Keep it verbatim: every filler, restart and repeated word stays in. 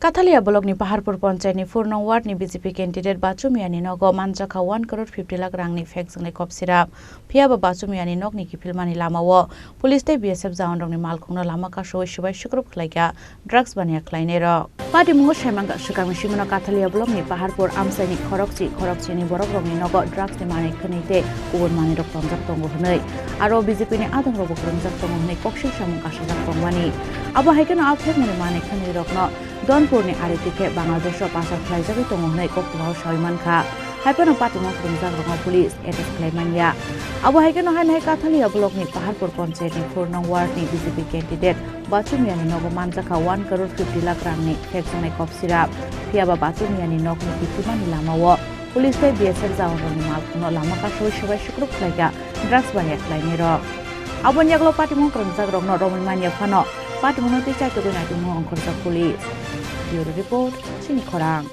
Kathalia blockni Paharpur Panchayatni four nong wardni B J P candidate Bachu Miani nogo manjakha one crore fifty lakh rangni phekjaknai kop sirap. Phiyaba Bachu Miani nokni kiphilmani lamao police tei B S F jawanrokni malkhungno lama kasowi swbai sukrub khlaikha drugs baniya khlainairok. Patimungo saimangkha swkangni simino Kathalia blockni Paharpur amchaini khorokchi khorokchini borokrokni nogo drugsni manwi khwnwi tei kubun manwirok tonjak tongo hwnwi, aro B J P ni adongrokbo kwrwngjak tongo hwnwi koksui samung kasajak tongmani. Abo hai kheno a phekmani manwi khwnwirokno Donpurni ari tikhe Bangladesho pasar khlaijagwi tongo hwnwi koktwmao sawi mankha. Haiphano patimung kwrwngjakrokno police arrest khlai manya. Abo hai kheno haino hai Kathalia blockni Paharpur Panchayatni four nong wardni B J P candidate Bachu Miani nogo manjakha one crore fifty lakh rangni phekjaknai kop sirap. Phiyaba Bachu Miani nokni kiphilmani lamao police tei B S F jawanrokni malkhungno lama kasowi swbai sukrub khlaikha drugs baniya khlainairok. Aboni yagulo patimung kwrwngjakrokno romwi manya phano patimungno tei chaitugwi naitukmung ongkhorjak police. Bureau Report, Chini Khorang.